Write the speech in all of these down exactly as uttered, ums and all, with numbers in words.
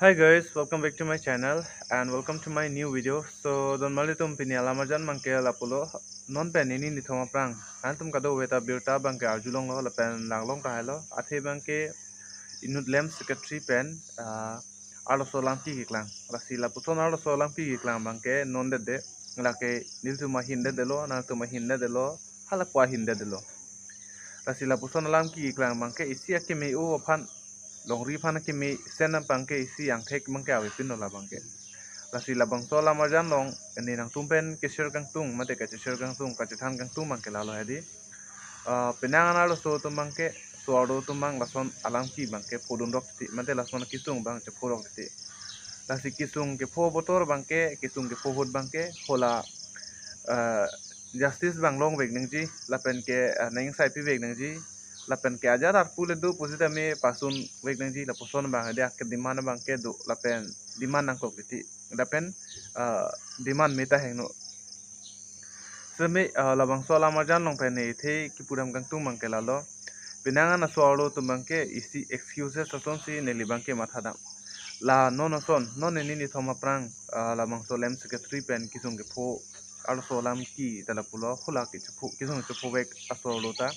Hi guys, welcome back to my channel and welcome to my new video. So, don marlitum, pini alam arjan abangke lapulo, non pen nini nithom aphrang nangtum kadokave ta birta abangke arjulonglo lapen langlong tahai lo. Athe abangke inut LAMP secretary pen, ah, arloso alam kiklang. Lasi lapuson arloso alam kiklang abangke non dede, lake nelitum ahin dede lo, nangtum ahin dede lo, hala pu ahin dede lo. Lasi lapuson alam kiklang abangke isi akeme-o aphan, longri aphan akeme sen abangke isi angthek abangke avepinlo labangke. Lasi labangso alam arjan along, ne nangtum pen ke-share kangtung, mate kache-share kangtung, kachethan kangtung abangke lalo hedi. Ah, penang an arloso atum abangke, so-arlo atum abang lason alam ke abangke phodun rok titi, mate lason kesung abang chepho rok titi. Lasi kesung kepho botor abangke, kesung kepho ahut abangke, hala, ah, justice abang longvek nangji, lapen ke, ah, nang sai pivek nangji, lapen ke ajat arpu le do pusitame pasun vek nangji, lapuson abang hedi, ake demand abangke do, lapen demand nangkok titi, lapen, ah, demand me ta heno. Seme, ah, labangso alam arjan along pen ne the kipudam kangtung abangke lalo. Penang an so-arlo atum abangke isi excuses asonsi neli abangke mathadam. La non ason, non nini nithom aphrang, ah, labangso LAMP secretary pen kesung kepho, arloso alam ke ta lapulo, hala kechepho, kesung chephovek aso-arlo ta.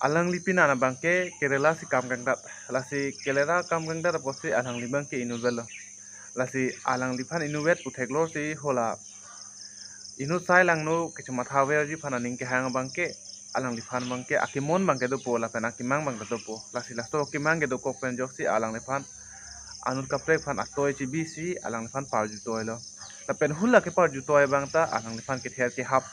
Alangli pinan abangke Kerala si kam kangdat. Lasi Kerala kam kangdat apotsi alangli abangke inutvetlo. Lasi alangliphan inutvet pu theklongsi hala inut sai langno kachematha verji aphan aning kehang abangke, alangliphan abangke akemon abangke dopo, lapen akemang abangke dopo. Lasi laso akemang kedokok pen ajoksi alangliphan anut kaprek aphan atoi chebisi alangliphan parjutoilo. Lapen hala keparjutoi abang ta alangliphan kether kehap.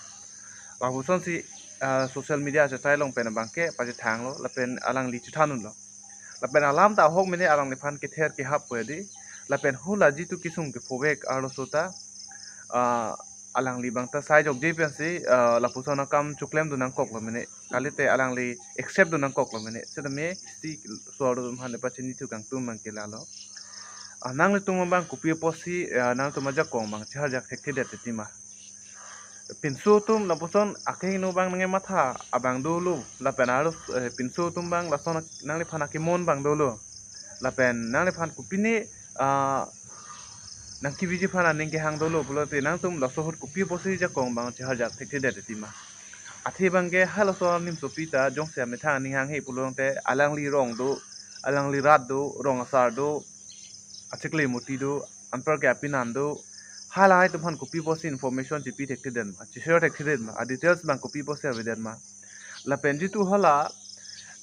Lapusonsi, ah, social media achatai along pen abangke pachethanglo, lapen alangli chethan unlo. Lapen alam ta ahok mene alangliphan kether kehap pu hedi. Lapen hala jitu kesung kephovek arloso ta, ah, alangli abang ta sai jokje pensi, ah, lapuson akam cheklemdun nangkoklo mene. Kalite alangli accept dun nangkoklo mene. Setame isi so-arlo atum aphan pachinithu kangtung abangke lalo. Ah, nanglitum abang kopi apotsi, ah, nangtum ajakong abang cheharjak thekthedet titi ma? Pinso atum lapuson akehingno abang nangkematha abang dolo, lapen arlo, eh, pinso atum abang lason nangliphan akemon abang dolo. Lapen nangliphan kopine, ah, nangkeviji aphan aning kehang dolo pulote nangtum laso ahut kopi apotsi jakong abang cheharjak thekthedet titi ma? Athe abangke halaso animsopi ta jongsi amethang aning hanghe pulote alangli rong do, alangli rat do, rong asar do, achikli murti do, anparke apinan do, halahai atum aphan kopi apotsi information chepi thekthedet ma, che-share thekthedet ma, a-details abang kopi apotsi avedet ma? Lapen jitu hala,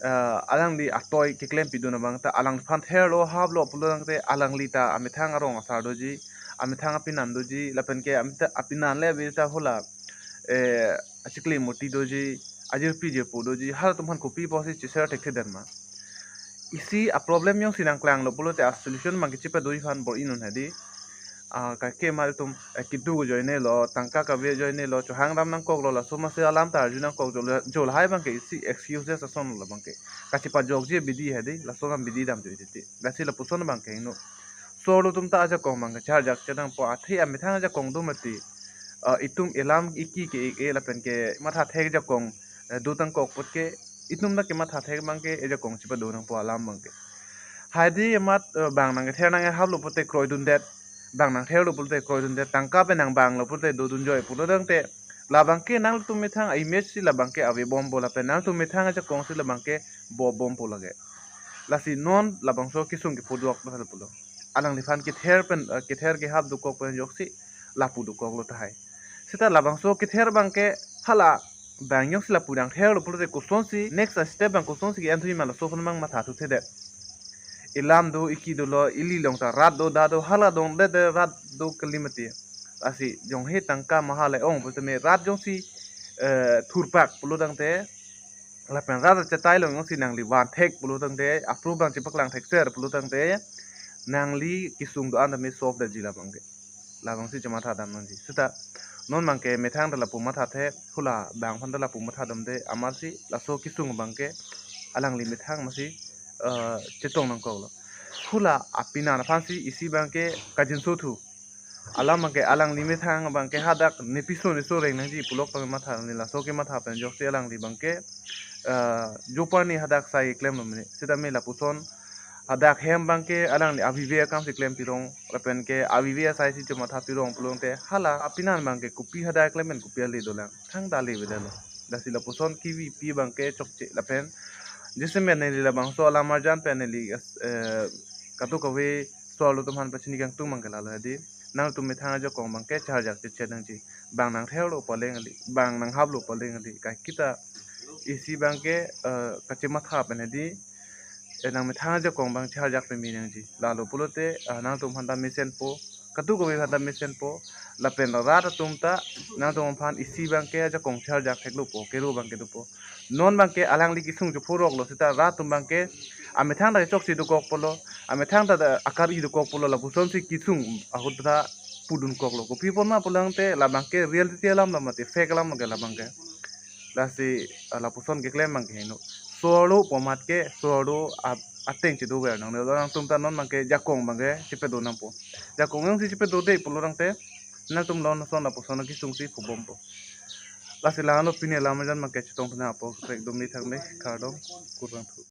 eh, alangli atoi keklempidun abang ta alangliphan therlo haplo pulo tangte alangli ta amethang arong asar doji, amethang apinan doji, lapen ke amethang apinan le ave ta hala, eh, achikli murti doji, ajirpi jirpo doji, halatum aphan kopi apotsi che-share thekthedet ma? Isi a-problem jongsi nangklanglo pulote a-solution abangke chepadoji aphan bor-i un hedi. Ah, kaike marlitum, eh, kedo ajoinelo, tangka kave ajoinelo, chohangdam nangkoklo, laso masi alam ta arju nangkok, jo, jo lahai abangke isi excuses asonlo abangke. Kachepajokji abidi hedi, laso alam abidi damjoi titi. Lasi lapuson abangke heno. So-arlo atum ta ajakong abangke cheharjak chenangpo, athe amethang ajakong do mati. Ah, itum elam eki ke-e lapen kematha thek ajakong, eh, do tangkok apot ke itum ta kematha thek abangke ejakong chepado nangpo alam abangke. Hedi amat, eh, bang nangkether nangkehaplo pulote kroidundet, bang nangtherlo pulote kroidundet, tangka pen nangbanglo pulote dodunjoi pulo tangte, labangke nangtum methang a-image si labangke avebompo lapen nangtum methang ajakong si labangke bobompo lake. Lasi non labangso kesung kepho dok pulo. Alangliphan kether pen, eh, kether kehap dokok pen ajoksi lapu dokoklo tahai. Seta labangso kether abangke hala bang jongsi lapu nangtherlo pulote kosonsi, next step abang kosonsi ke-enthuji ma laso aphan abang mathathuthedet. Elam do, eki dolo, ili along ta rat do, da do, hala dongdede rat do kali mati. Lasi jonghe tangka maha le-ong pusitame rat jongsi, eh, thurpak pulo tangte, lapen rat achatai along jongsi nangli van thek pulo tangte, approve abang chepaklang thekser pulo tangte, nangli kesung do-an tame solve detji labangke. Labangsi chemathadam nangji. Seta non abangke methang ta lapu mathathe, hala bang aphan ta lapu mathadamde, amatsi laso kesung abangke alangli methang amatsi, eh, chetong nangkoklo. Hala apinan aphansi isi abangke kajinsothu. Alam abangke alangli methang abangke hadak ne piso ne so reng nangji pulok tame matha, ne laso kematha pen ajoksi alangli abangke, eh, jopar ne hadak sai klemlo mene. Seta me lapuson Hadak hem abangke alangli avive akam si klem pirong, lapen ke avive asai si chomatha pirong pulote hala apinan abangke kopi hadak klem pen kopi ale dolang, thangta ale avedetlo. Lasi lapuson kevipi abangke chokche lapen jasemet neli labangso alam arjan pen neli, eh, kadokave so-arlo atum aphan pachini kangtung abangke lalo hedi. Nangtum methang ajakong abangke charjak chechet nangji. Bang nangtherlo pu aling kali, bang nanghaplo pu aling kali. Kaiketa isi abangke, eh, kachematha pen hedi, eh, nangmethang ajakong abang charjak peme nangji. Lalo pulote, ah, nangtum aphanta mesenpo, kadokave aphanta mesenpo, lapen rat atum ta nangtum aphan isi abangke ajakong charjak theklopo, kero abangke dopo. Non abangke alangli kesung chophoroklo seta rat atum abangke amethang ta choksi dokok pulo, amethang ta akari dokok pulo, lapusonsi kesung ahut ta pudunkoklo. Kopi apot ma pulote labangke reality alam lo mate fake alam lo ke labangke. Lasi, ah, lapuson keklem abangke heno. So-arlo pu amat ke so-arlo a-, ateng chedover nang. Nangtum ta non abangke jakong abangke chepado nangpo. Jakong nangsi chepado de pulo tangte nangtum lon son lapuson kesungsi phubompo. Lasi la-anlo pini alam arjan abangke chetong thunang apot, kaprek dum ni thang de, kardom, kurvangthu.